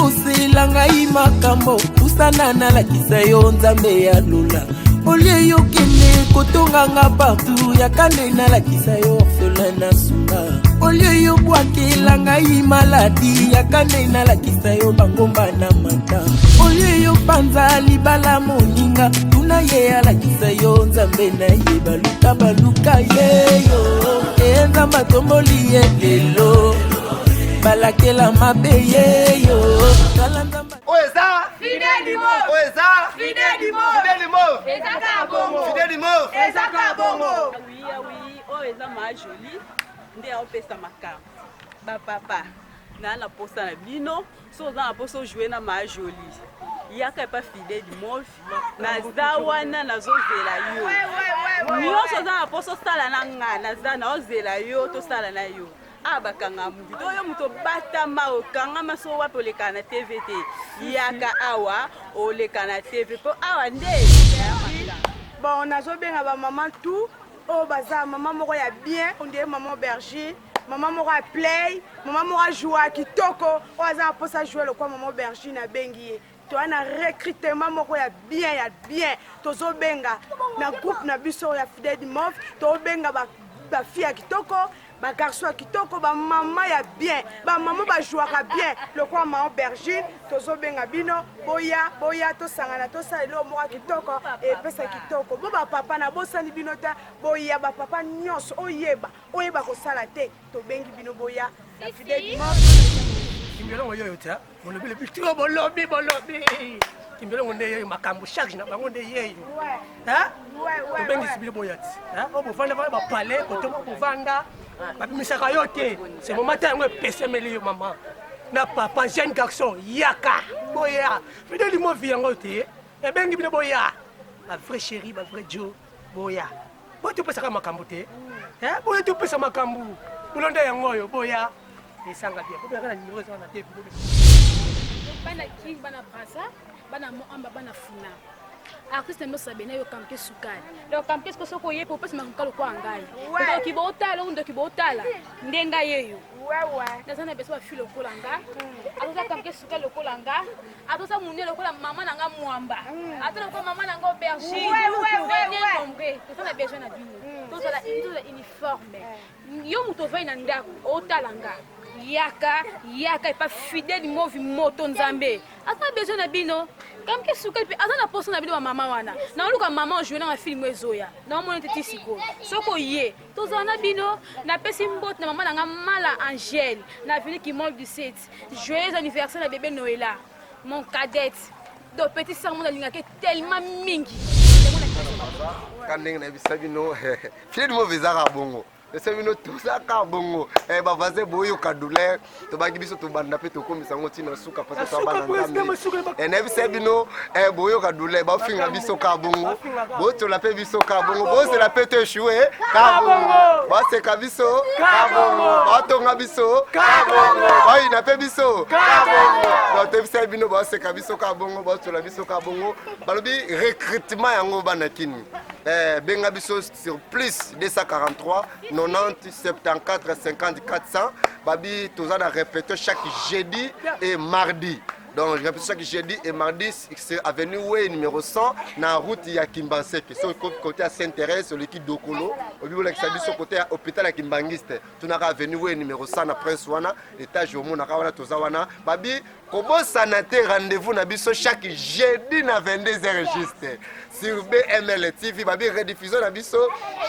okosela ngai makambo, pusana nalakisa yo Nzambe ya lola. Olie yo kende kotonga nga partout, yaka nde nalakisa yo orphelin na sunga. Olie yo bwakela ngai maladi, yaka nde nalakisa yo bangomba na mata. Olie yo panza libala moninga, tuna ye alakisa yo Nzambe na ye. Baluka baluka ye yo, e Nzambe atomboli ye lelo, balakela mabe ye yo. Tala Nzambe. Oyo eza Fidèle du mot. Oyo eza Fidèle du mot. Fidèle du mot. Eza kaka bongo. Fidèle du mot. Eza kaka bongo. Oui, oui, oyo eza ma jolie nde aopesa makambo bapapa naa na posa na bino so oza na posa ojoue na ma jolie yaka epa fidèle du move naza wana nazozela yo nyonso oza na posa osala na nga naza naozela yo tosala na yo a bakanga mutu to yo moto obatama okangama so wapi oleka na tv te yaka awa oleka na tv mpo awa nde Bon, nazobenga ba maman tout oyo baza mama moko ya bien, on dirait maman aubergine, mama moko ya play, mama moko ajoua kitoko, oyo aza na mposa ajoue lokola mama aubergine, abengi ye. Toza na recrutement moko ya bien ya bien, tozobenga na groupe na biso ya Fidèle du Mauve, tozobenga ba ba fille ya kitoko, ba garçon ya kitoko, ba mama ya bien, ba mama bajouaka bien lokola mama aubergine. Tozobenga bino boya boya, tosangana tosala eloko moko ya kitoko epesa kitoko. Bo ba papa na bosani bino te, boya ba papa nyonso oyeba oyeba kosala te, tobengi bino boya na Fidèle du Mauve. Kimbelongo yoyo te, bolobi lobi trop, bolobi bolobi. Kimbelongo nde yeyo makambo, charge na bango nde yeyo. Hein? Tobengisi bino boya ti. Hein? Oyo bovanda wana ba palais, kote moko bovanda, babimisaka yo te. C'est moment yango epesemeli yo mama. Na papa jeune garçon, yaka, boya. Fidèle du Mauve yango te, ebengi bino boya. Ba vrai chéri, ba vrai Joe, boya. Boya topesaka makambo te. Hein? Boya topesa makambo. Bolonda yango oyo, boya. Esanga bien. Bobengaka na numéro eza wana te. Bana King, bana Brazza, bana Moamba, bana Funa. Artiste nyonso abena yo kamke sukali. Donc kamke siko soko ye po pesa makambo lokola ngai. Ndoki botala, ndoki botala. Nde ngai yeyo. Naza na besoin ba fille lokola nga. Azoza kamke sukali lokola nga. Azoza munene lokola mama na nga Mwamba. Aza lokola mama na nga aubergine. Venez nombreux. Toza na besoin na bino. Tozala tozala uniforme. Yo moto ovandi na ndako otala nga. Yaka, yaka epa Fidèle Movi moto Nzambe. Aza na besoin na bino. Kamke sukali pe aza na posa na bino ba mama wana. Na oluka mama jouer na film ezoya. Na omona te ti sikoyo. Soko ye, tozala na bino. Napesi mbote na mama na nga Mala Angèle na avenue Kimol 17. Joyeux anniversaire na bébé Noëlla, mon cadette. Donc petit sœur mon alingaka tellement mingi. Ka ndenge nayebisa bino Fidèle Mauve ezaka bongo. Ese bino tozaka bongo. Eh ba voisin boyoka douleur, tobangi biso tobanda pe tokomisa yango ntina suka parce que toza bana Nzambe. Eh nayebisa bino eh boyoka douleur, bafinga biso ka bongo. Botola pe biso ka bongo, bozela pe to échouer ka bongo. Baseka biso ka bongo, batonga biso ka bongo, bayina pe biso ka bongo. Donc toyebisa bino baseka biso ka bongo, botola biso ka bongo. Balobi recrutement yango bana kini. Eh benga biso sur plus 243 90 74 50 400. Babi toza na répétition chaque jeudi et mardi. Donc répétition chaque jeudi et mardi c'est avenue Way numéro 100 na route ya Kimbanseke. So côté à Sainte-Thérèse oleki Dokolo, obi bolakisa biso côté ya hôpital ya Kimbangiste. Tunaka avenue Way numéro 100 na Prince wana, étage omonaka wana toza wana. Babi kobosana te rendez-vous na biso chaque jeudi na 22h juste sur BML TV. Babi rediffusion na biso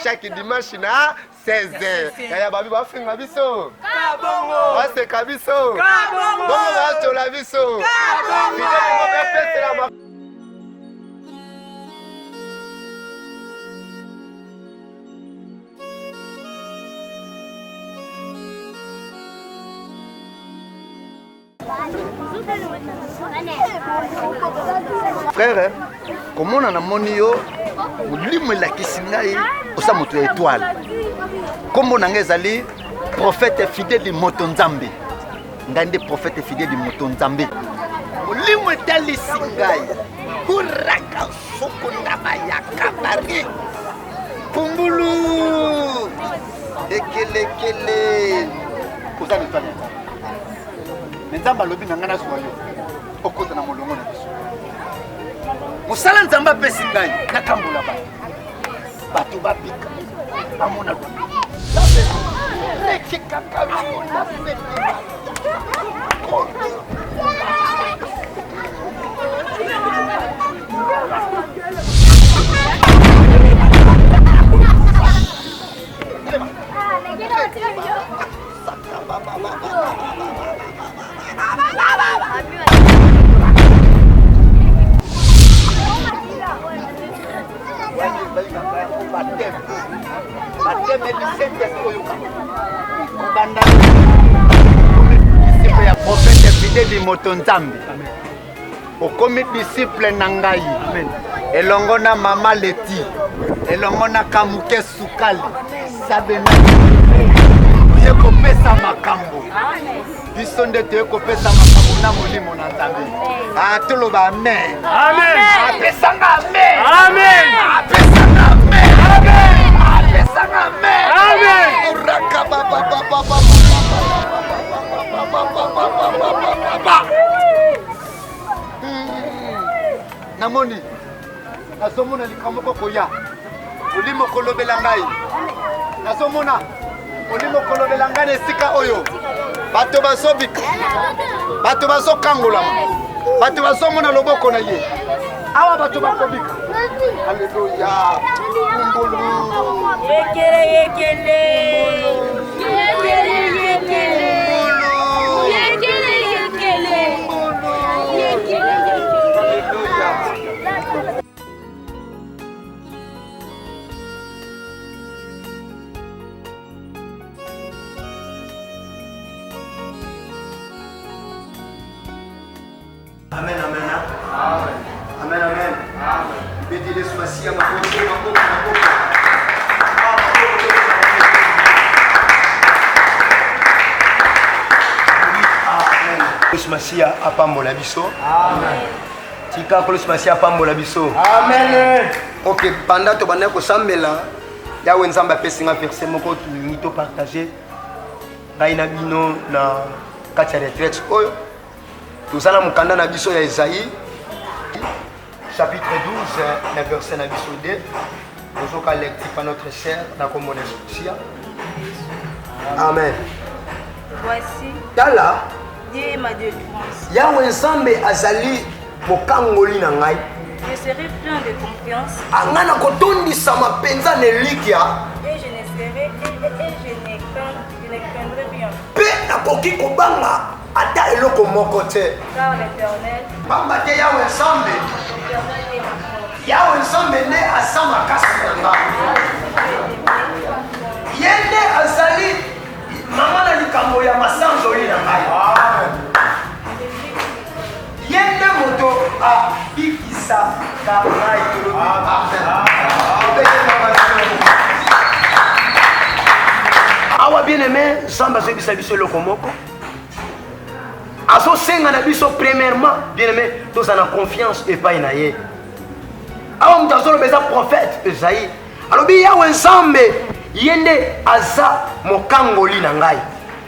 chaque dimanche na 16h. Yaya babi bafinga biso. Kabongo. Baseka biso. Kabongo. Bongo batola biso. Kabongo. Fidèle Mauve epesela Frère, komona namoni yo molimo elakisi ngai oza moto ya étoile. Kombo na ngai ezali prophète fidèle moto Nzambe. Ngai nde prophète fidèle moto Nzambe. Molimo etalisi ngai kuraka soko ndaba ya kabari pumbulu ekelekele oza na étoile ya Nzambe. Me Nzambe alobi na ngai nazwa yo okota na molongo na biso. Mosala Nzambe apesi ngai nakambola bato, bato babika bamona kobanda disciple ya prophète fideli moto nzambe okomi disciple na ngai elongo na mama leti elongo na kamuke sukali sabena oye kopesa makambo biso nde toye kopesa makambo na molimo na nzambe ah, toloba amen apesanga amen apesanga amen apesanga amen oraka namoni nazomona likambo moko koya molimo kolobela ngai nazomona molimo kolobela ngai na esika oyo bato bazobika bato bazokangolama bato bazomona loboko na ye awa bato bakobika aleluya kumbulu yekele yekele yekele yekele yekele yekele yekele aleluya Amen, amen. Amen, amen. Amen. Betele Yesu Masiya maboko, maboko, maboko. Yesu Masiya apambola biso. Amen. Tika Nkolo Yesu Masiya apambola biso. Amen. Ok, banda tobandaki kosambela Yawe Nzambe apesi nga verset moko tolingi topartage ngai na bino na kati ya retraite oyo. Toza na mokanda na biso ya Esaïe chapitre 12 na verset na biso 2 tozoka lecture pa notre sœur na kombo na Yesu Masiya. Amen. Voici, Tala, Dieu est ma délivrance. Yawe Nzambe azali mokangoli na ngai. Je serai plein de confiance. Ah, ngai nakotondisama mpenza na elikia. Et je ne serai et, et je ne crains, je ne craindrai rien. Mpe nakoki kobanga ata eloko moko te. Pamba te Yawe Nzambe, Yawe Nzambe nde aza makasi na nga, ye nde azali mama na likambo ya masanzoli na ngai, ye nde moto abikisaka ngai. Tolobi amen. Awa bien aimé, Nzambe azoyebisa biso eloko moko azosenga na biso premièrement bien aimé tozala na confiance epai na ye awa moto azoloba eza prophète esaïe alobi yawe nzambe ye nde aza mokangoli na ngai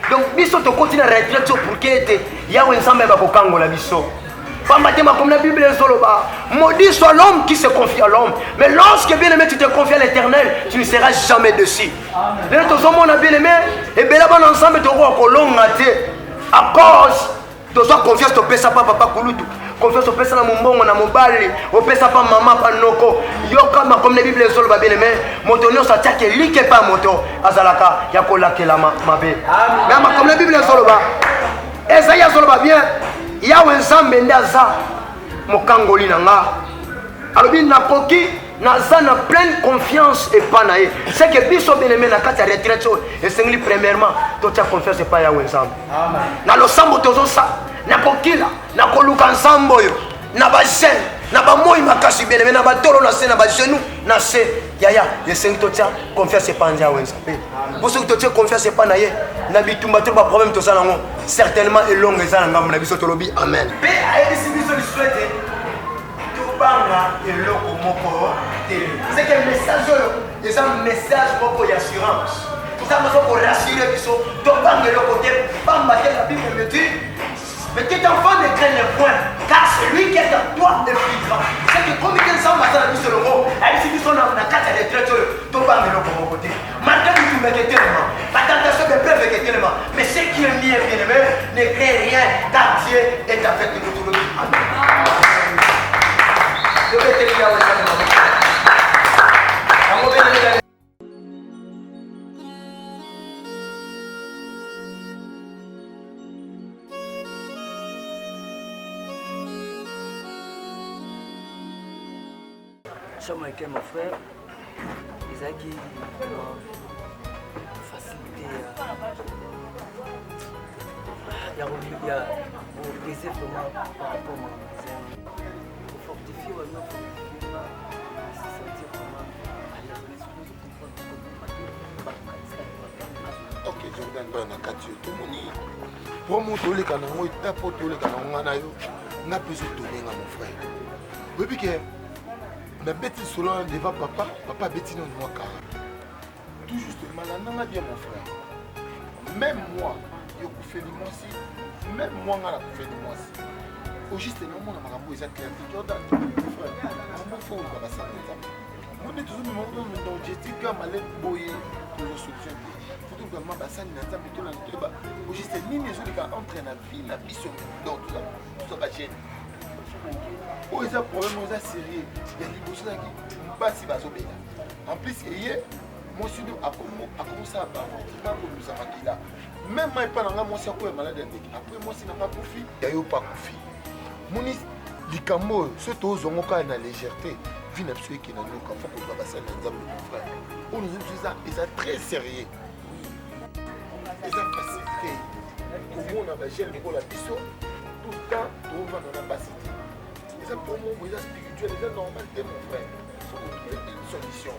donc biso tokoti na retraite oyo pourke ete yawe nzambe ayeba kokangola biso pamba te makomi na bible ezoloba maudit soit l'homme qui se confie à l'homme mais lorsque bien aimé tu te confies à l'éternel tu ne seras jamais dessus lelo tozomona bien aimé ebele bana nzambe tokoka kolonga te à cause tozwa confiance topesa pa papa kulutu confiance opesa na mombongo na mobali opesa pa mama pa noko yoka makomi na bible ezoloba bien aimé moto nyonso atiaka elike epai ya moto azalaka ya kolakelama mabe na makomi na bible ezoloba ezali azoloba bien yawe nzambe nde aza mokangoli na nga alobi nakoki naza na pleine confiance epa na ye c'est que biso bien aimé na kati ya retraite oyo esengeli premièrement totia confiance epai yawe nzambe na losambo tozosala na kokila na koluka nzambe oyo na bagene na bamoi makasi bien aimé na batolo na se na bagenou na se yaya esengi totia confiance epa nzambe nzambe mpo soki totie confiance epa na ye na bitumba to baproblème toza nango certainement elongo eza na ngambo na biso tolobi amen mpe ayebisi biso lisusu ete tobanga eloko moko te seke message oyo eza message moko ya assurance nzambe aza korassure biso tobanga eloko te pamba te la bible me dit. Petit enfant ne craigne point, car celui qui est en toi est plus grand. C'est que comme il nzambe aza na biso elongo, ayebisi biso na kati ya retraite oyo tobanga eloko moko te. Malgré bitumba eketelema, batentation bepreuve eketelema, mais ce qui est mieux bien aimé ne craint rien, car Dieu est avec nous. Tolobi amen. Tobeteli Yawe Nzambe maboko. Yango bien aimé. Jean Michael, mon frère, ezalaki facilité ya kobriser vraiment par rapport na kofortifie wana fortifie nga se sentir vraiment à l'aise mais soki comprendre Ok Jordan bana na kati yo tomoni promo toleka nango etape oyo toleka nango nga na yo nga mpe ezotone nga mon frère oyebi ke nabeti lisolo wana devant papa papa abeti nano mwa kara tout juste malandanga bien mon frère même moi yokufeli mwasi même moi nga nakufeli mwasi au juste naomona makambo eza clair te jordan frère makambo fo oluka basala nzambe Monde tozomema ngo na objectif kaka malete boye tozwa solution te fo toluka ma basali na nzambe tolanda toyeba ojiste nini ezoleka entre na vie na biso donc toza bagene oyo eza problème oyo eza sérieux ya liboso ezalaki basi bazobela en plus eye mwasi no akomosala baavortement akolusa makila meme mai epa na ngai mwasi akoya malade ya ndeke apres mwasi na ngai akufi ya yo mpe akufi moni likambo oyo soki tozwa yango kaka na légèreté vie na biso ekenda nyoka fo kozwa basali na nzambe mon frère oyo nazo biso eza eza très sérieux eza facile te komona bajeune lokola biso tout le temps tovanda na basi te eza promo eza spirituel eza normal te mon frère faut kotrouve une solution.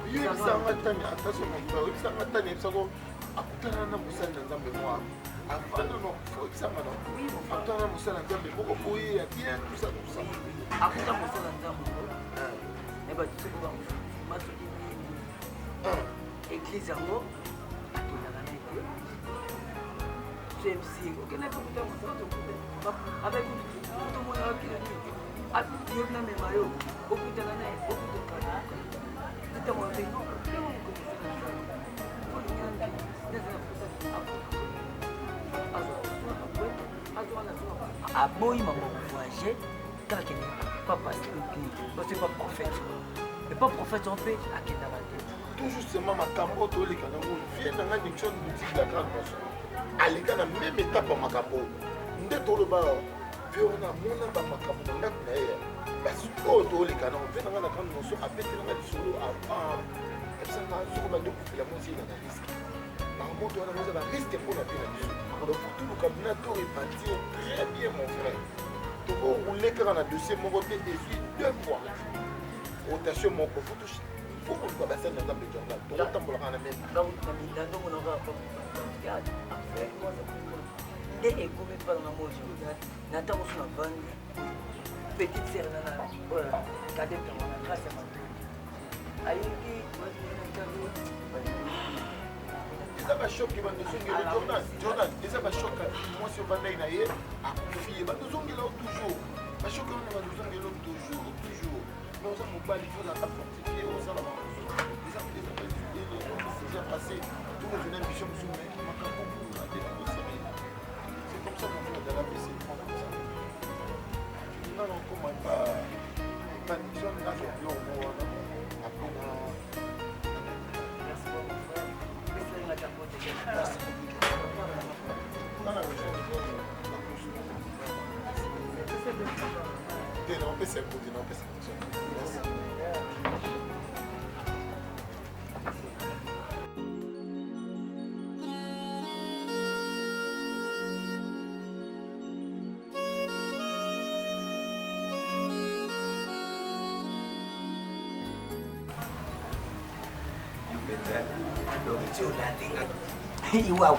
Yebisanga tani attention mon frère, yebisanga tani yebisanga akutana na mosali na Nzambe mwa avanda na kufa yebisanga na akutana na mosali na Nzambe moko boye ya bien tout ça tout ça. Akuta mosali na Nzambe mais bato soki bama soki nini église yango akendaka na ete cmc okendaki kokuta mosala tokuta avec tomonaka kila nini yo namema yo okutana na ye okutana ntango aboyi mama kovoyage kaka kende pa pasteur parce pa prophète et pa prophète yango mpe akendaka te. Tout justement makambo oyo toleka nango vie na ngai Nixon boutique la grande maison aleka na même étape ya makambo oyo nde toloba vie wana amona bamakambo na ndako na ye basi oyo toleka nango vie na ngai na grande maison abetela ngai lisolo avant ebisanga soko bandi okufela mwasi eza na risque makambo oyo wana eza barisque mpo na vie na biso donc faut toluka bina to repentir très bien mon frère tokoroule kaka na dossier moko te ezwi deux fois rotation moko faut faut koluka basali na nzambe jordan tokotambolaka na meme nde ekomi mpana na mojo na ntango so navandi petite sere nana oyo kadete wana grâce ya matoi ayoki eza bashoke bandozongela jordan jordan eza bashoke mwasi ovandaki na ye akufi ye bandozongela yo toujours bashoke wana bandozongela yo toujours toujours mais oza mobali fo ozalaka fortifie osala makambo eza eza passé tokozona mission mosusu mais makambo kuna te nakosere c'est comme ça mon frère dala pc prend comme ça nga nakoma pa pa nixon nazwa biloko mo wana après na. Merci beaucoup. Te naopesa mbote, naopesa. Merci. Donc ti olandi nga. Iwawu.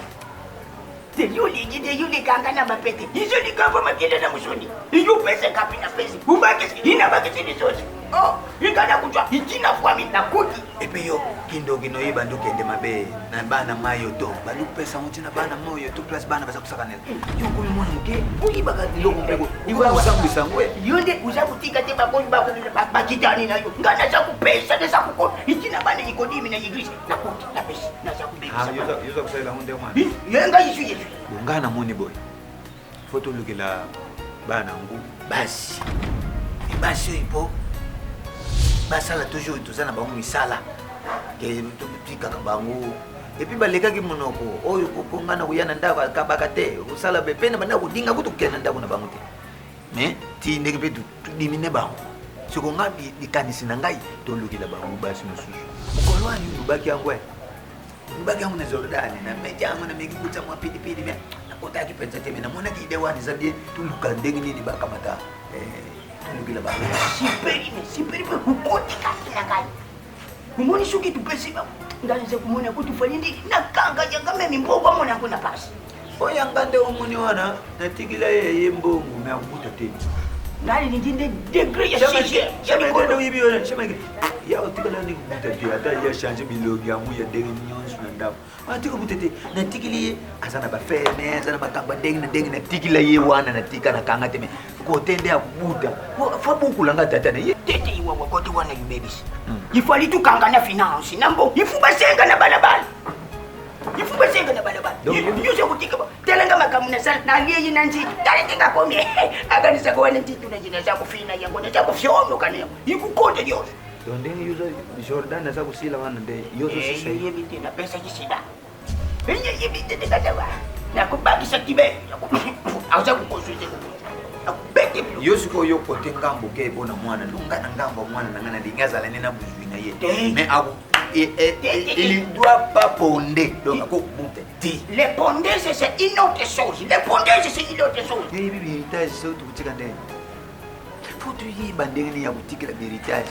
Te yo olingi te yo likanga na mapete. Izo likambo makila na musuni. Iyo pese kapi na pese. Ubakisi ina bakisi lisusu. Oh, ingana kutwa itina fwami na kuti. Epe yo kindoki noye bandi okende mabe na bana mayo to bandi kopesa yango ntina bana moyo to place bana baza kosakanela yo okomi mwana moke oyibaka biloko mpe osambwisa yango yo nde oza kotika te bakoyi bakitani na yo ngai naza kopesa naza kokota itina bana ikodimi na eglise nakoti napesi naza kobebisayoza kosalela yango nde mwana ye ngai yesu yesu ngai namoni boye fo tolukela bana yango basi basi oyo mpo basala toujours toza na bango misala totikaka bango epuis balekaki monoko oyo koko ngai na koya na ndako akabaka te kosala be mpe na banda kodinga kutu kokende na ndako na bango te mais ti ndenge mpe todimine bango soko ngai likanisi na ngai tolukela bango basi mosusu mokolo wani olobaki yango olobaki yango na jordane na media yango nameki kotya mwa pilipili me nakotaki mpenza te me namonaki ide wana eza bien toluka ndenge nini bakamata eh, tolukela bango sipeli sipeli mpe okoti kati na ngai omoni soki topesi bango ngai naza komona kutu fali ndi nakanga yanga meme mbongo amona yango na pasi oyo yanga nde omoni wana natikila ye ye mbongo me akokuta te ngai nalingi nde degre ya ya otikala nde kokuta te ata ye achange bilongi yango ya ndenge nyonso na ndako atika kuta te natikili ye aza na bafeme aza na makambo ya ndenge na ndenge natikila ye wana natika nakanga te me kote nde akobuta fa bukula nga tata na ye tete iwawa kote wana yubebisi ifali tukanga na finance na mbongo ifu basenga na balabala ifu basenga na balabala nyonso kotika talanga makambo nasala nalieyi na nziki tala ndenge akomi akanisaka wana nzitu na nzina za kofina yango naza kofyonoka na yango ikukonde nyonso Donc ndenge yo Jordan aza kosila wana nde yo ozosisa ye. Yebi te napesaki sida. Yebi te ndekataba. Nakobakisa kibe. Aza kokonsulte akobete bilo. Yo sikoyo yo kote ngambo ke mpona mwana lunga na ngambo ya mwana na ngai nalingi azala nde na bozwi na ye mais ako il doit pas ponder donc akobuta te. Les pondeuses c'est une autre chose. Les pondeuses c'est une autre chose. Yebi héritage soki tokotika ndenge fo toyeba ndenge nini ya kotikela heritage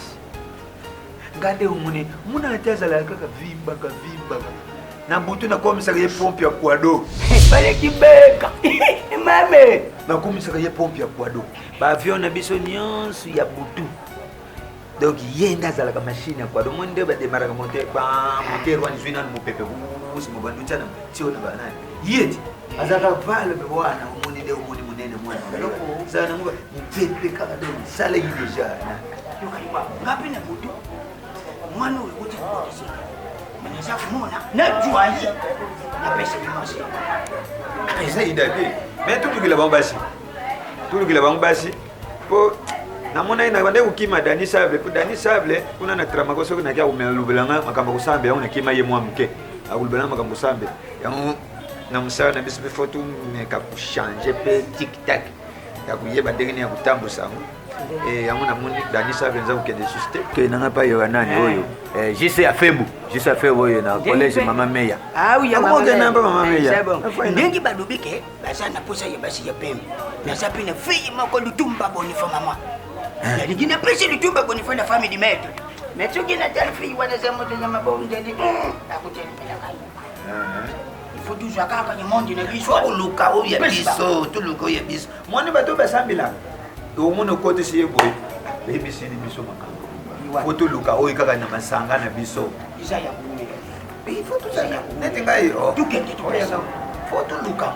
nga nde omoni mona ate azalaka kaka vimbaka vimbaka na butu nakomisaka ye pompe ya kwado baleki beka mame nakomisaka ye pompe ya kwado baavion na biso nyonso ya butu donc ye nde azalaka machine ya kwado omoni nde bademaraka moteur ba moteur wana ezwi nanu mopepe nsima bandi otya na tio na banani ye ti azalaka valve wana omoni nde omoni monene mwana zala nango mopepe kaka donc salaki deja nga mpe na moto mwana oyo ekuti koboteseka naza komona najwa ye napesaki mwasi eza idabe me tulukila bango basi tulukila bango basi po namonaki na bande kokima dani sable po dani sable kuna na tramako soki naki akomelobela nga makambo kosambe yango nakima ye mwa moke akolobela nga makambo kosambe yango na mosala na biso mpe fo tumeka kochange mpe tiktak ya koyeba ndenge nini ya kotambusa yango eh, yango namoni dani sable nza kokende lisusu te ke nanga mpa yoka nani eh. oyo eh, jise ya febu jise ya febu oyo na collège mama meya ah akokende mpa mama meya ndenge balobi ke baza na posa ya basi ya pembe naza mpe na fille moko lutumba bonifa mama nalingi napesi lutumba bonifa na femme du maître mais soki natali fille wana eza moto ya mabonzeli akotelemela ngai ifo tozwa kaka ni monde na biso koluka oyo ya biso toluka oyo ya biso mwana bato basambelaka omoni okotisi ye boye beyebisili biso makambo fo toluka oyo kaka na masanga na biso eza ya koumela Il faut tout ça. Neti ngai oh. Tukende topesa. Faut toluka.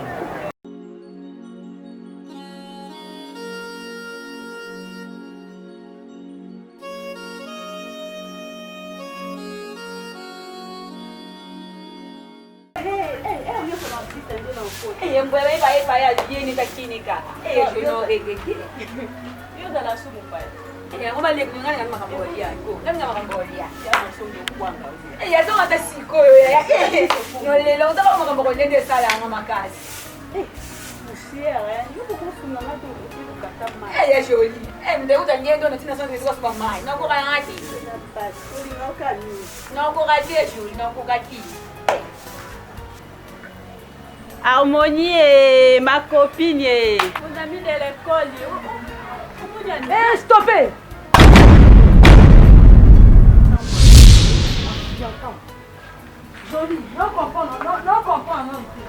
Yozala sumu pale. Yango baleki ngai na makambo olia. Ngai na makambo olia. Yazonga ata sikoyo lelo ozaka makambo kolia nde esala yango makasi. Ya joli ndeuta ngendo na tina songe soba mai nakoka yanga te nakoka te joli nakoka te Harmonie, ma copine. Mon amie de l'école. Eh, stoppez! Jolie, no comprendre, no, no comprendre non te.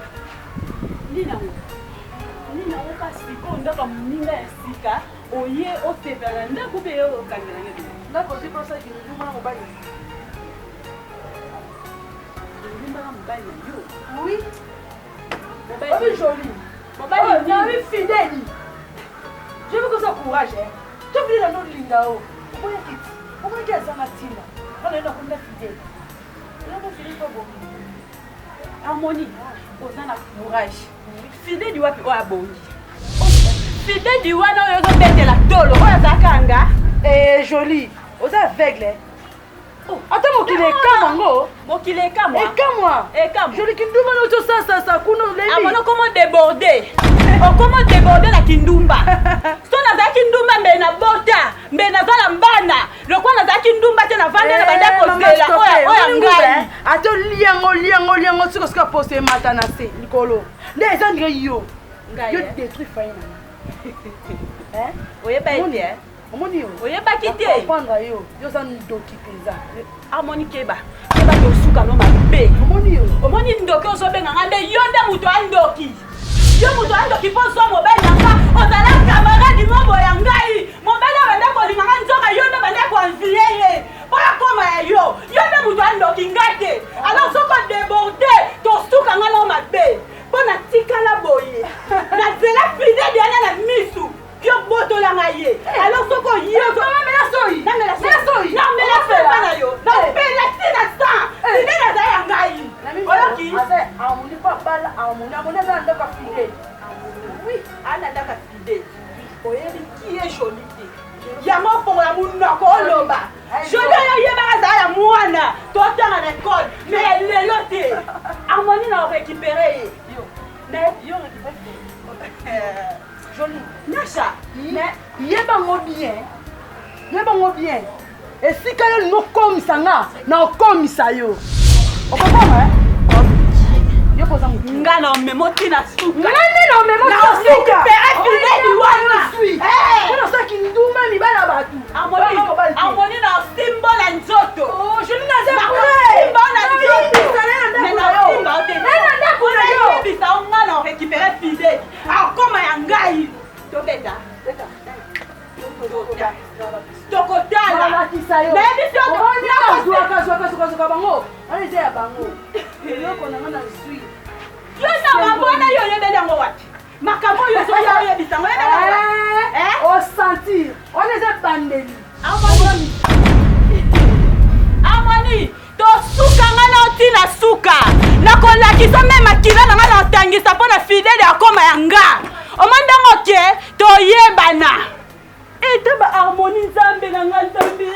Nini yango? Nini yango ka sikoyo ndako ya moninga ya sika oye osepela na ndako mpe yo okangela nge bino. Ndako ozwi mposa kindumba na mobali. Kindumba na mobali na yo? Oui. Obi Jolie. Mobali nini? Obi fidèle. Je veux que ça courage hein. To fidèle na linga o. Oboyaki. Oboyaki azanga tina. Wana yo nakomi na fidèle. Harmonie, oza na courage. Fidèle wapi oyo abongi? Fidèle wana oyo ozobetela tolo oyo azalaka nga? Eh jolie, oza aveugle. Oh, ata mokili ekamwa ngo. Mokili ekamwa. Ekamwa. Ekamwa. Jolie kindumba na ozo sasa sa kuna olebi. Amona komo déborder. Okomo déborder na kindumba. So nazalaki ndumba mbe na bota, mbe nazala mbana. lokola nazalaki ndumba te navanda na banda kozela oyo ya ngai ata oliango oliango oliango sikosuka poso emata na se likolo nde eza ndire yo yo eh? détruit faye na oyeba ete omoni yo oyebaki te comprendre yo yo oza ndoki mpenza amoni keba keba tosuka no mabe omoni yo omoni ndoki ozobenga nga nde yo nde moto ya ndoki yo moto ya ndoki mpo ozwa mobali na nga ozala kamaradi mobo ya ngai mobali oyo banda kolinga nga nzoka yo nde banda koanvie ye mpo akoma ya yo yo nde moto ya ndoki nga te alors soki odeborde tosuka nga nao mabe mpo natikala boye na nzela fidele yana na misu yo botola nga ye alors soki oyonamela soyi namela soyi na yo napela ti na sang fidele aza ya ngai oyoki ana ndako ya fidele oyebi ki ye joli te yango ofongola monoko oloba joli oyo oyebaka azala ya mwana totanga na ekole mais lelo te amoni na orécupere ye yo joli nasha mais yebango bien yebango bien esika yo olingi okomisa nga na okomisa yo okokoma yo koza motu nga na omemo ti na suka nga nde na omemo ti na suka fideli wana mpona osalaki ndumba mibali ya bato amoni na osimbo na nzoto oh, nasimba na nzoto nayebisa o nga na orécupere fideli akoma ya ngai tobeta tokotala nalakisa yo nayebisi yo bango wana eza ya bango eloko na nga nazwi yo na bango wana yo oyebeli yango wapi makambo oyo ozoya oyebisa yango oyebeli yango eh, osentir wana eza ebandeli amoni tosuka nga na ntina suka nakolakisa me makila na nga na otangisa mpo na fidele akoma ya nga omoni ndenge oke toyebana ete ba harmonie nzambe na nga nzambe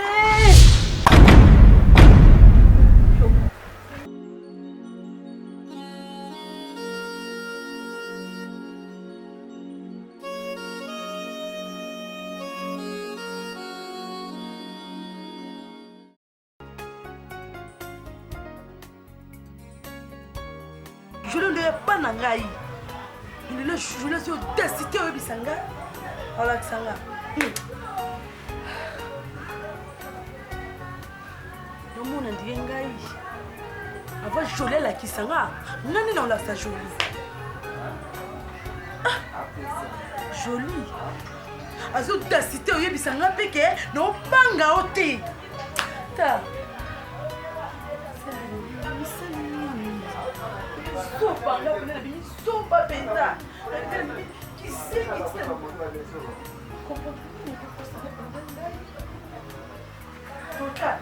Joli nde epa na ngai lelo joli asi audacité oyebisa ngai olakisa nga hmm. nomona ndie ngai avant joli alakisa nga nga nde naolakisa joli ah, joli azo audacité oyebisa nga mpe ke naobanga yo te Ta. Zoba nga pena na bimi zoba penza. Kisengi tina. Total.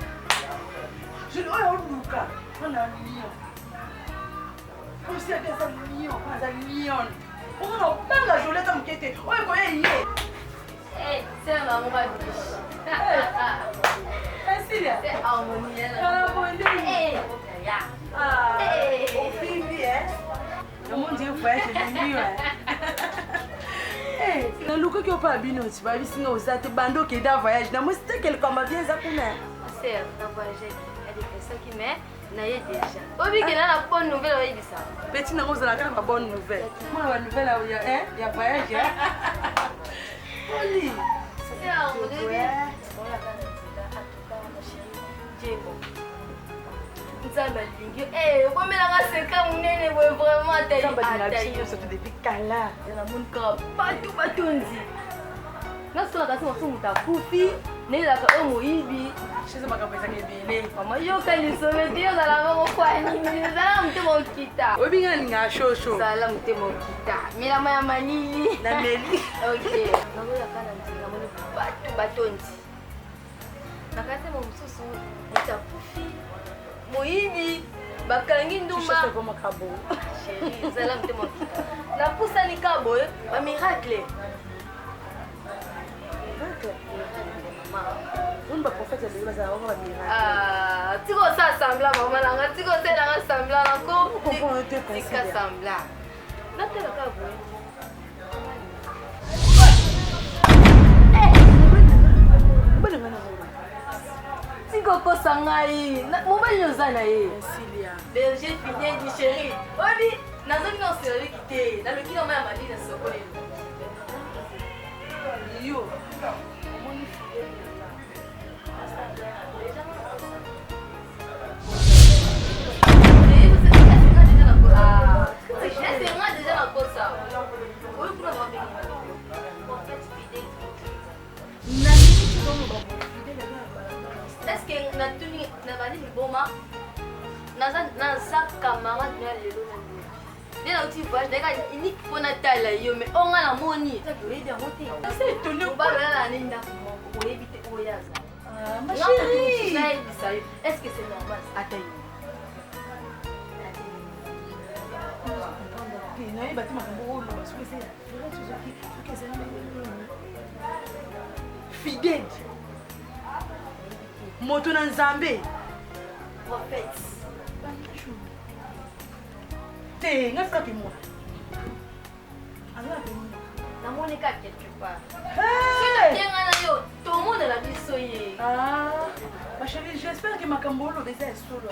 Je oyo oluka wana lion. Osi ata eza lion, aza lion. Omona obanga Jolie ata moke te. Oyo koye ye. Hey, c'est un maman ma biche. Cecilia. C'est harmonie. Hey, Ah, ofimbi, eh? Namoni je voyage elingi yo. nalukaki opa ya bino ti bayebisi nga oza te banda okenda voyage namosi te kelekamba bien eza kuna Sœur, na voyage adepesaki mais naye déjà obikela na bonne nouvelle oyebisa petit nango ozalaka na ba bonne nouvelle mona ba nouvelle ya voyage oli nzambe Nzambe alingi yo. Eh, okomelanga secret monene boye vraiment atali. Nzambe alinga biso nyonso to depuis kala. Namoni kaka bato batondi. Nasala kasi mosusu moto akufi nayelaka oyo moyibi. Chez makambo ezaka ebele. Mama yoka lisolo te ozala bongo kwa nini? Zala motema okita. Oyebi ngai nalingaka shosho. Zala motema okita. Melama ya malili. Nameli. Ok. Nazoyaka na nzela namoni bato batondi. Nakati mo mosusu moto akufi moyibi bakangi ndumba. Chérie, zala motema okita. Napusani ka boye ba miracle. Miracle? Mama. Oyo ba prophète ebele bazala bango ba miracle. Ah, tika osala semblant mama na nga, tika osalelanga semblant na ko. Tika semblant. Natala kaka boye. Tika okosa ngai. Mobali oza na ye. Berger fidèle du chéri. Oyebi, nazongi na oselabiki te. Naluki na mai ya malili na sokolelo. Yo. Omoni fidèle na nga. Est-ce que natuni nabandi liboma naza camarade na lelo na lobi nde nauti voyage nayaka unique mpo natala yo mais oyo nga namoni oyebi yango te obalolala ne ndako moko oyebi te oyo azali ma chérie. nayebisa yo est ce que c'est normal Ata yo. Nayeba te makambo oyo oloba soki eza ya vrai to soki soki eza ndenge nini. Fidèle. Moto na Nzambe. Prophète. Te, ngai fika kimona. Aza na kimona. Namoni ka quelque part. Soki tokenga na yo, tomonela biso ye. Ah, ma chérie, j'espère que makambo oyo oloba eza ya solo.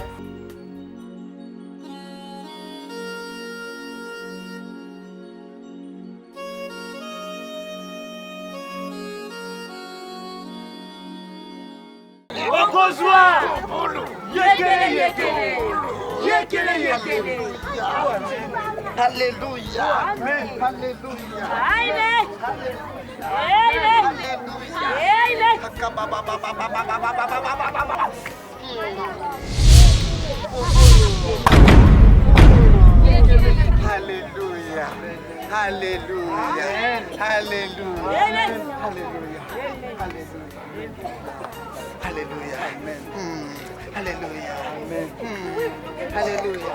Okozwa yekele yekele yekele yekele. Alléluia. Alléluia. Amen. Amen. Amen. Alléluia. Alléluia. Alléluia. Alléluia. Alléluia. Alléluia. Alléluia.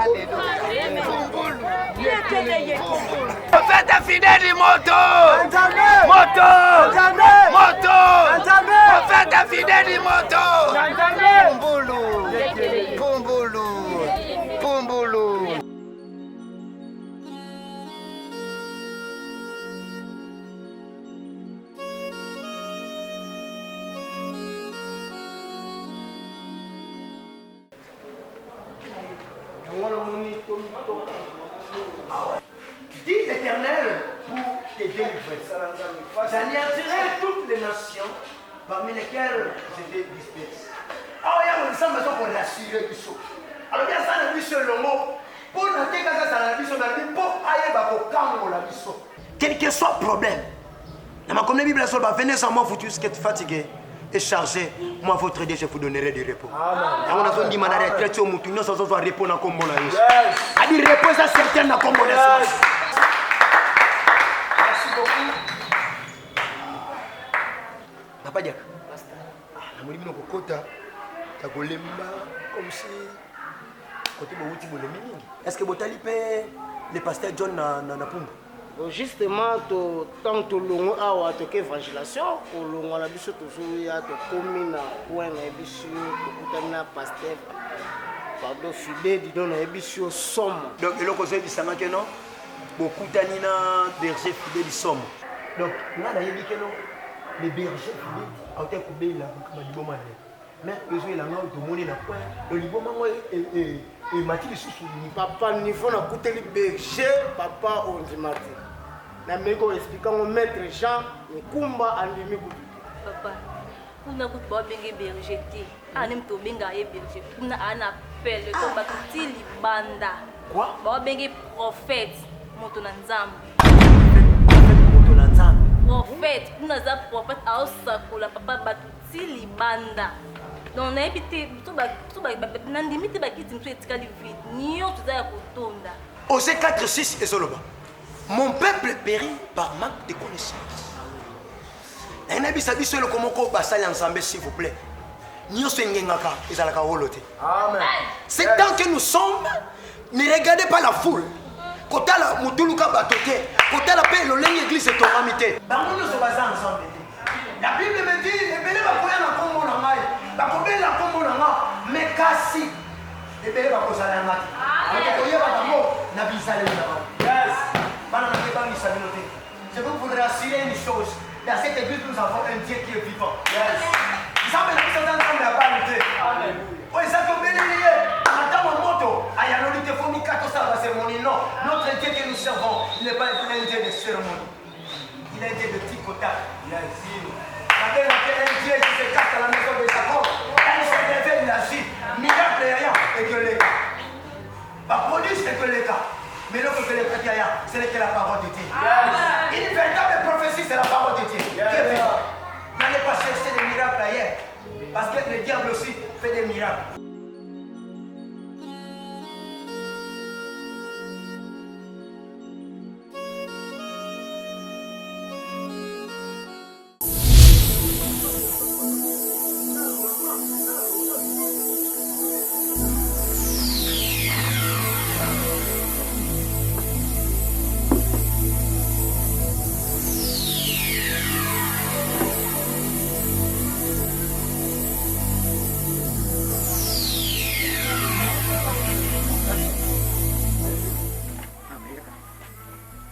Alléluia. Prophète fidèle moto. Moto. Moto. Prophète fidèle moto. Pumbulu. Pumbulu. Pumbulu. Dit l'Éternel pour te délivrer. J'anéantirai toutes les nations parmi lesquelles je te disperse. Awa yango nzambe aza korasure biso alobi aza na biso elongo mpo na te kaka azala na biso nalobi mpo ayeba kokangola biso. Quel que soit problème na makomi na bible azoloba venez en moi vous tous qui êtes fatigués et chargés, moi votre Dieu je vous donnerai du repos. Yango nazondima na retraite oyo motu nyonso azozwa repos na nkombo na Yesu. Adi repos eza certain na nkombo na Yesu. Merci beaucoup. Papa Diaka, namoni bino kokota ya kolemba comme si kote bowuti bolembi mingi. Est ce que botali mpe le pasteur John na, na, na pumbu? Bon, justement to ntango tolongwe awa toke évangélation kolongwa na biso tozoya tokomi na coin nayebisi yo tokutani na pasteur pardon fide dido nayebisi yo somo. Donc eloko ozoyebisanga ke non bokutani na berger fidèle somo. Donc nga nayebi ke non le berger fidèle auta kobela makambo ya liboma na ye mais ezoyela nga oyo tomoni na coin donc liboma ngo emati lisusu. Papa niveau nakuteli berger papa ondima te nameki koexplike yango maître Jean Nkumba andimi kutu te. Papa. Kuna kutu babenge berger te. Ah ne moto obengaka ye berger. Kuna a na pele to bato ti libanda. Quoi? Babenge prophète moto na Nzambe. Moto na Nzambe. Prophète kuna aza prophète aosakola papa bato ti libanda. Donc nayebi te to nandimi te bakiti mosusu etikali vide nyonso eza ya kotonda. Osée 4 6 ezoloba mon peuple périt par manque de connaissance. Naye nayebisa biso eloko moko basali ya Nzambe s'il vous plaît. Nyonso engengaka ezalaka wolo te. C'est tant que nous sommes, ne regardez pas la foule. Kotala mutuluka bato te, kotala pe lolenge église etongami te. Bango nyonso baza ensemble te. La Bible me dit ebele bakoya na kombo na ngai, bakobela kombo na nga, mais kasi ebele bakozala ya nga te. Okoyeba bango na bizaleli na bango. Bana na ngai ebangisa bino te. Je veux vous rassurer une chose. Dans cette église, nous avons un Dieu qui est vivant. Yes. Nzambe na biso aza Nzambe ya bale te. Oyo eza tobeleli ye na ntango ya moto ayanoli te fo mika tosala baseremoni. Non, notre Dieu que nous servons il n'est pas un Dieu de cérémonie. Il est un Dieu de tic au tac. Yes. Babengaki un Dieu qui se cache dans la maison de Jacob. Quand il se révèle, il agit. Miracle yaya ekoleka. Ba prodige ekoleka. Mais eloko ekolekaki yaya, ce n'est que la parole de Dieu. Une véritable prophétie, c'est la parole de Dieu. Yes. Qui est vivant. N'allez pas chercher des miracles ailleurs. Parce que le diable aussi fait des miracles.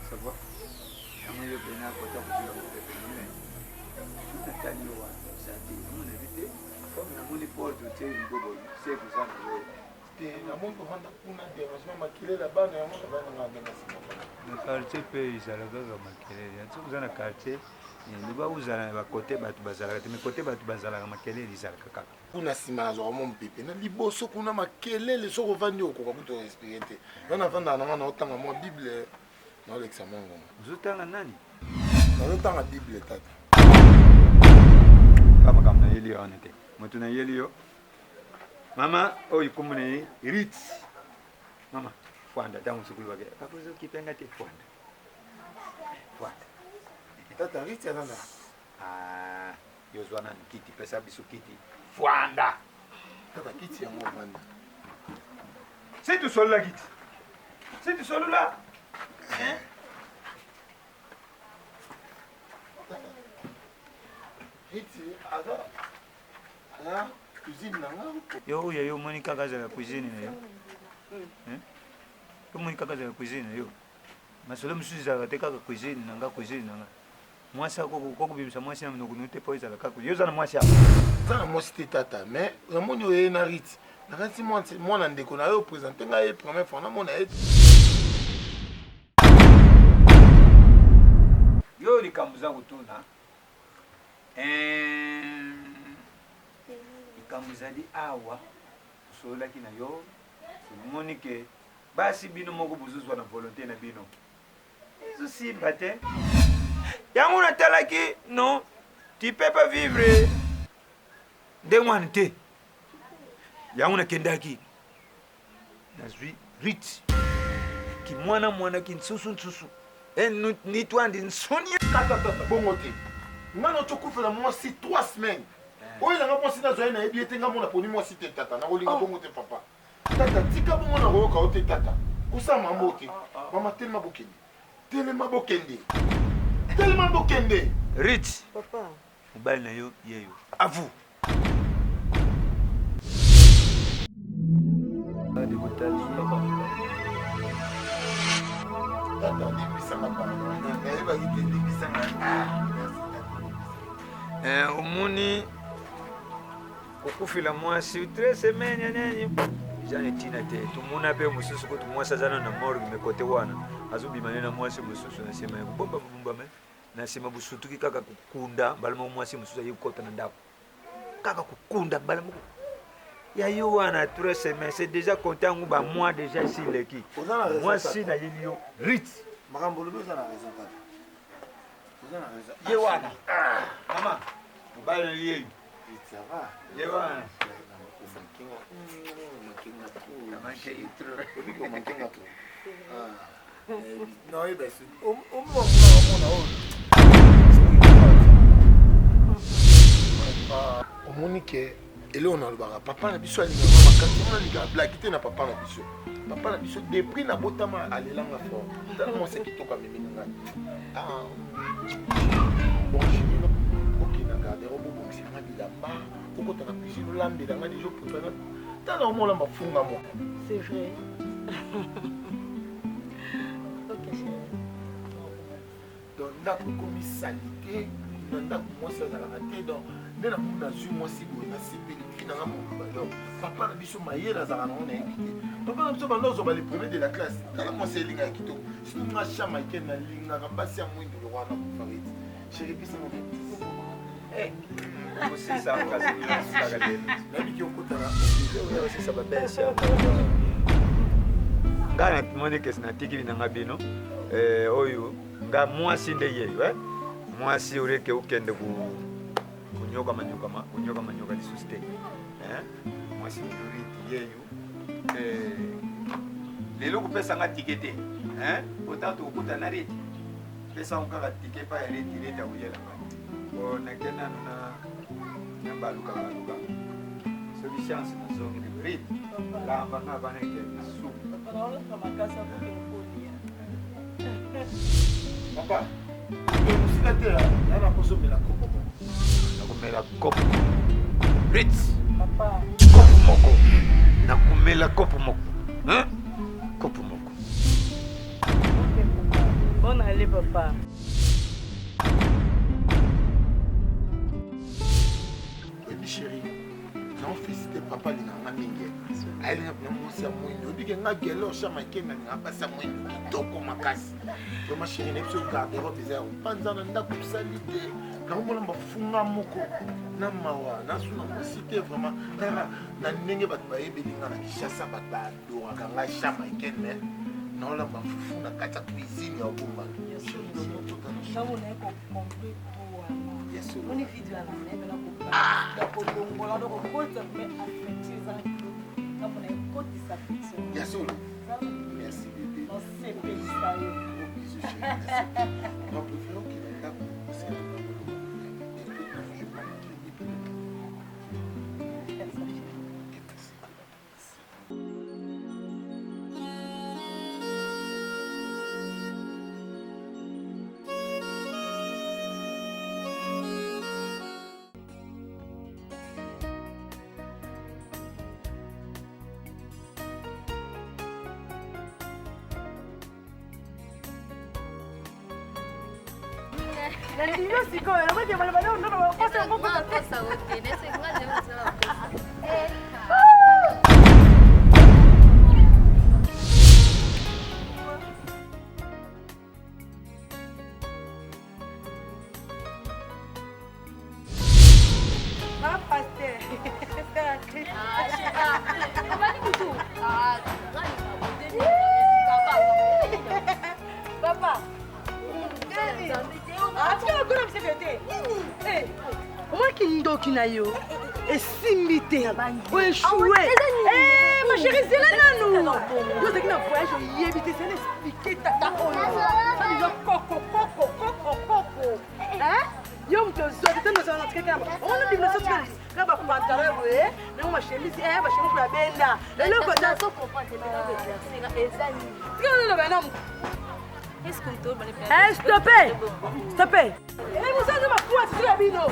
Ça va? Yango yo pena kota kozela mopepe mais natali yo wana oza te yango nayebi te comme namoni porte otie rido boye se koza na yo te namoni kovanda kuna dérangement makelele ya bana yango na bana nga ndenge nsima na quartier mpe ezala kaka makelele soki oza na quartier loba ozala na bakote bato bazalaka te mais kote bato bazalaka makelele ezalaka kaka Kuna nsima nazwaka mwa mopepe na liboso kuna makelele soki ovandi okoka kutu respire te nga navandaka na nga naotanga mwa bible naolekisa mwa ngonga ozotanga nani nazotanga bible tata ka makambo nayeli yo wana te moto nayeli yo mama oyo kombo na ye rit mama fwanda ntango mosuku lobake papa ozokipenga te fwanda fwanda tata rit aza na Ah, yo zwa nanu kiti, pesa biso kiti. Fwanda. Kaka kiti yango ovanda. Si tusolola kiti. Si tusolola. Hein? Kiti aza aza cuisine na nga. Yo oyo yo omoni kaka azala cuisine na yo. Hein? Yo omoni kaka azala cuisine na yo. Masolo mosusu ezalaka te kaka cuisine na nga cuisine na nga. Mwasi ako kobimisa mwasi na monoko no te po ezala kaka yo oza na mwasi awa. Oza na mwasi te tata mais namoni oye na Rit nakanisi mwana ndeko na yo presente ngai ye première fois namona ye. Yo likambo oza kotuna likambo ezali awa tosololaki na yo omoni ke basi bino moko bozozwa na volonte na bino ezosimba te yango natalaki non tu peux pas vivre ndenge wana te yango nakendaki nazwi rit kimwana mwana kinsusu nsusu nitwandi nsoni bongo te nga na okufela mwasi 3 semaines oyo nanga mwasi nazwa ye nayebi ye te nga mona poni mwasi te tata nakolinga bongo te papa Tata tika bongo na koyoka yo te tata. Kosala mambo te. Mama telema bokende. Telema bokende. Telema bokende. Rich. Papa. Mobali na yo yeyo. À vous. Tata limbisanga pardon. Nayebaki te limbisanga. Eh, omoni kokufela mwasi tres semaine ya nini eza na ntina te tomona mpe mosusu kutu mwasi aza nano na morgue me kote wana azobima nde na mwasi mosusu na nsima ya kobomba bombama na nsima bosutuki kaka kokunda mbala moko mwasi mosusu aye kokota na ndako. Kaka kokunda bala moko ya yo wana 3 semaines c'est déjà compté yango ba mois déjà esi eleki. Oza na raison, Mwasi tata. nayeli yo rit. Makambo olobi oza na raison tata. Oza na raison. Ye wana. Mama, mobali na ye. Ça va. Ye wana. Omakenga. Omakenga trop. Omakenga trop. Obi ko makenga trop. Ah. Non, eh ben, c'est. Omona oyo. Omoni ke eloko nalobaka papa na biso alingaka makasi ngo nalingaka blaki te na papa na biso papa na biso depuis nabotama alelanga fort tala mwasi ya kitoko amemi na ngai Ah, bon chéri okende na garderobe obongisa nga bilamba okota na cuisine olambela nga deja oprepare tala omolamba funga moko C'est vrai. Ok, chérie. Donc ndako ekomi salite na ndako mwasi azalaka te donc nde namoni nazwi mwasi boye nasepeli vi nanga mobimba donc papa na biso mayele azalaka nango nayebi te papa na biso banda ozwa le premier de la classe tala mwasi elingaka kitoko sino nga sha michael nalingaka basi ya mwindu lokwa na kufariti sheri pesanga nayebiki okotana osisa babese ngai namoni kesi natikili na nga bino eh, oyo nga mwasi nde yeyo eh? mwasi oleke okende konyokama nyokama konyokama nyoka lisusu te eh? mwasi loriti yeyo eh, lelo kopesa nga tike te eh? ota tokokuta na riti pesa ngo kaka tike epai ya riti riti akoyela nga po nake nanu na na baluka baluka soki chance nazongi lelo riti lamba nga bana ekende supu. Papa, mosika te na na poso mela kopo moko. Nakomela kopo. Ritz. Papa. Kopo moko. Nakomela kopo moko. Hein? Kopo moko. Bon allez papa. Oyebi chérie, na félicité papa alingaka nga mingi ayelinga mpena mwasi ya mwindu oyebi ke nga gelor sha makembe alingaka basi ya mwindu kitoko makasi vraiment chérie na biso garderobe eza ya kopanza na ndako osali te nakomona bafunga moko na mawa nasuna mwasi te vraiment kaka na ndenge bato bayebeli nga na kinshasa bato baadoraka nga sha makembe naolamba fufu na kati ya cuisine ya obombana. Omoni video wana nayebela kobanda kolongola do kokotisa vraimen affection eza ngambo na ekotisa affection ya solo. Merci bébé, nasepelisa yo. Gros bisous chérie. Na préféré okende ndako osala. Je prends mon crédit. Nandimi yo sikoyo nakoki maloba nao ndono bakosa yango Kosa yo te, nese nga nde osala kosa. Ma pasteur. Obali mutu. Ah, Papa. Atika kuna biseke te. Nini? Omoni kindoki na yo esimbi te oechoue ma chérie zela nanu yo ozalaki na voyage oyebi te sena explike tata oyo deja koko koko koko koko yo moto ozwa te ntango ozala na tikaki na omoni bimisa tikali na bapantalon boye nango bachemise bachemise ya benda eloko tikaloba na stope stope mosanza makuwa tutu ya bino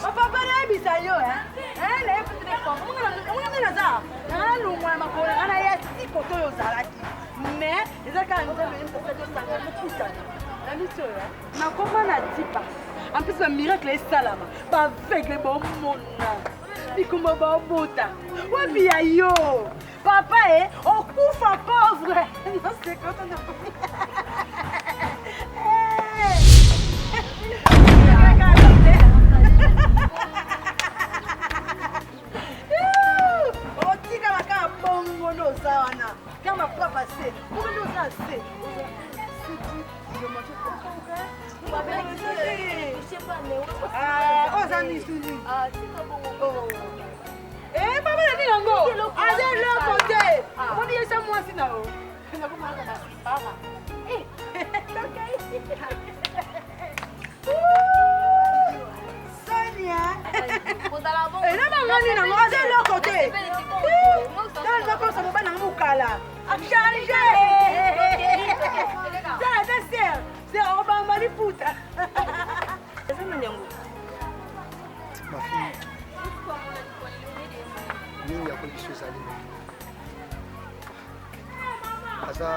bapapa nayebisa yo nayebisa naza nalongwa na makolo nanga naya ti koto oyo ozalaki mais eza kaka nzambe yebisa tosanga tokutana na miso oyo nakoma na tipa en plus bamiracle esalama baaveugle bomona bikomba babota wapi ya yo papa e okufa pauvre misuni. Eh, baba na nini yango? Aza eloko te. Omoni ye sa mwasi na yo. Nakomonaka basipara. Eh, eza bangani nango aza eloko te nakosa mobali nango mokala acharge tala ata ser ser akobamba liputa eza nani yango mafille mingi ya koyebiso ezali aza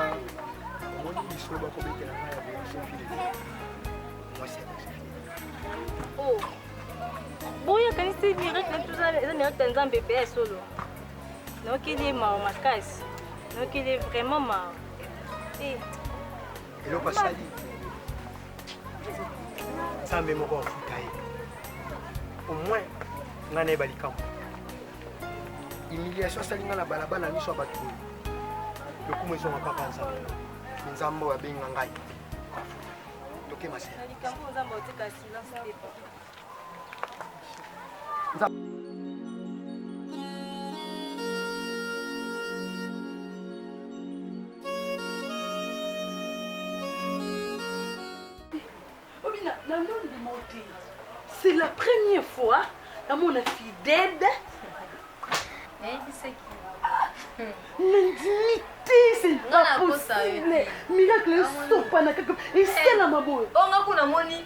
omoni biso bakobetela ngai ya boso file mwasi ya boso file oh. boye akanisi miracle na biso eza miracle ya nzambe mpe ya solo nayokeli ye mawa makasi nayokeli ye vraiment mawa eh. eloko asali nzambe moko afuta ye au moins ngai nayeba likambo humiliation asali ngai na balabala na miso ya bato boye lokumu ezonga kaka nzambe nzambe oyo abenga ngai afuta toke masela C'est la première fois namona fidèle nandimi te c'est pas possible miracle esopana kaka esalama boye onga kuna moni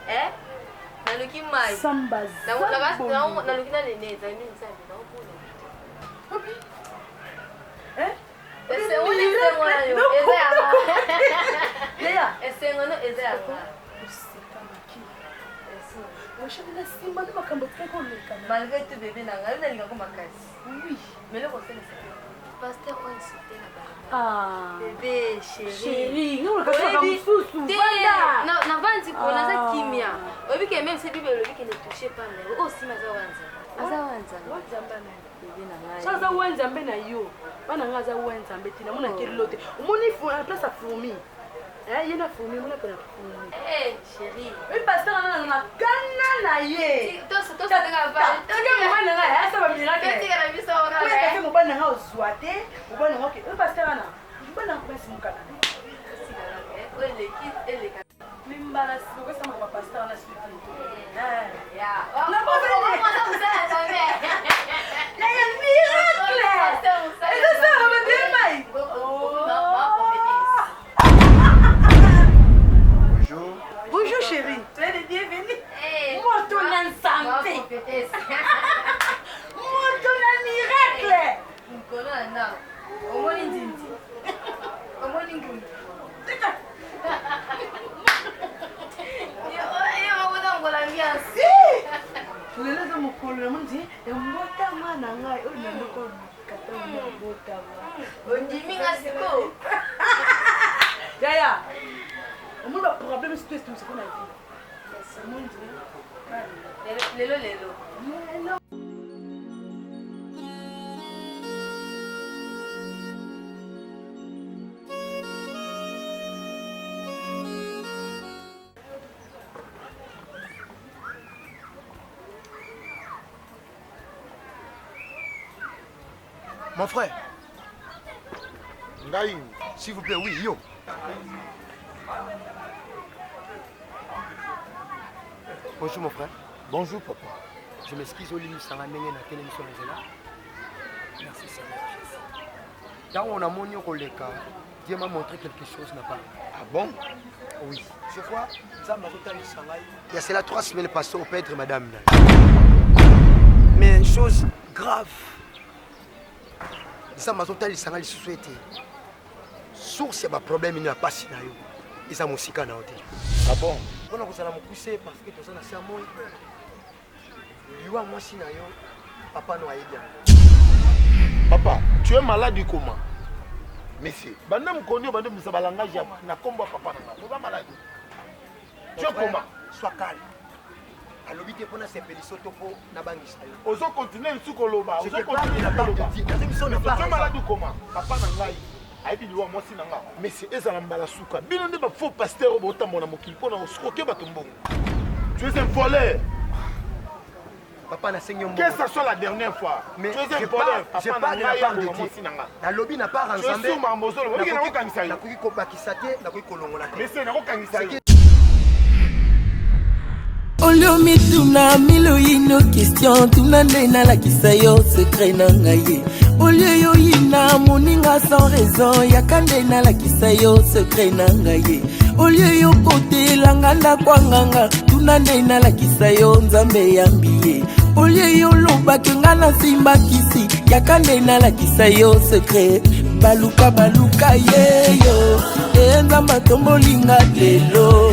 eh? naluki mai samba naluki na nene ezali nini nzambe naokuna esengo no eza ya oshani na nsima nde makambo etikaki koleka malgré tout bebe na ngai nalingako makasi oui mais eloko osalisa pasteur oyo insulte na Ah. Bébé, chérie. Chérie, nga olakaka mosusu. Vanda. Navandi ko naza ah. kimia. Oyebi ke même si Bible elobi ke ne touchez pas mais oyo nsima aza wa Nzambe. Aza wa Nzambe. Wa Nzambe na bébé na ngai. So aza wa Nzambe na yo. Bana nga aza wa Nzambe te. Namona oh. kelelo te. Omoni na place ya fourmi. Eh, ye na fourmi, omona pona fourmi. Eh, chérie. Oui, pasteur na na kana na ye. Tika mobali na ngai asala miracle. Tika na biso wana. Oyo mobali na ngai ozwa te. Mobali na ngai oke. Oyo pasteur wana. Mobali na ngai basi mokana. Oyo eleki eleka. Mimbala sikoyo sama ba pasteur wana suki. Ya. Na Ya miracle. Ezo sala ba demai. Bonjour. Bonjour chérie. Tu es le bienvenu. Hey, Moto na nzambe. Moto na miracle. Mokolo na ndako. Omoni nzinzi. Omoni ngungi. Lelo eza mokolo na moni ya mbotama na ngai oyo nandoko kata mbotama. Ondimi nga sikoyo. Yaya. Omoni ba problème surtout etumisaka na vie. Omoni lelo lelo. Lelo. Mon frère. Ngai. S'il vous plaît, oui, yo. Bonjour mon frère. Bonjour papa. Je m'excuse olimbisanga ndenge natelemisi na nzela. Merci Seigneur Jésus. Ntango namoni yo koleka, Dieu m'a montré quelque chose na bana. Ah bon? Oui. Je vois Nzambe azotalisa ngai. Il y a cela trois semaines passées au perdre madame. Mais chose grave. Nzambe azotalisa ngai lisusu ete source ya baproblème nini ya mpasi na yo eza mosika na yo te. Ah bon? Mpona kozala mokuse parce que toza na se ya moi liwa mwasi na yo papa no ayebi yango. Papa, tu es malade comment? Monsieur, banda mokoni oyo banda obimisa balangage na nkombo ya papa na nga oza malade tu es comment? Sois calme. Alobi te mpo nasepelisa to mpo nabangisa yo. Ozo continuer lisusu koloba, Je ozo te parle continuer de la part de koloba. Dieu. Nazo biso na Mais part tu es ya malade comment? Papa na ngai ayebi liwa mwasi na nga. Monsieur, ezala mbala suka. Bino nde ba faux pasteur oyo botambola na mokili mpo na escroquer bato mbongo. Tu es un voleur. Papa, nasengi yo Que ça soit la dernière fois. Mais Tu es je un voleur, parle- je papa parle na de la ngai, part de akoma Dieu. mwasi na nga. Nalobi na part ya Tu es Nzambe. sûr, makambo ozoloba. Oyoki nakokangisa yo. Nakoki kobakisa te, nakoki kolongola te. Monsieur, nakokangisa yo. Olio mituna miloyino question, tuna nde nalakisa yo secret na ngai ye. Olie yoyina moninga sans raison, yaka nde nalakisa yo secret na ngai ye. Olie yokotelanga ndako ya nganga, tuna nde nalakisa yo Nzambe yambi ye. Olie yolobaki nga nasimbakisi, yaka nde nalakisa yo secret. Baluka baluka yeyo e Nzambe atombolinga lelo,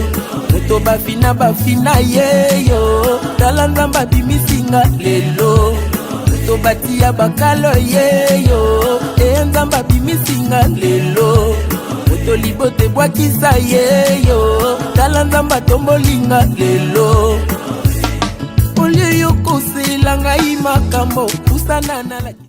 moto bafina bafina yeyo, tala Nzambe abimisinga lelo, moto batia bakalo yeyo e Nzambe abimisinga lelo, moto libote ebwakisa yeyo, tala Nzambe atombolinga lelo. Olie yokosela ngai makambo, pusana nalaki.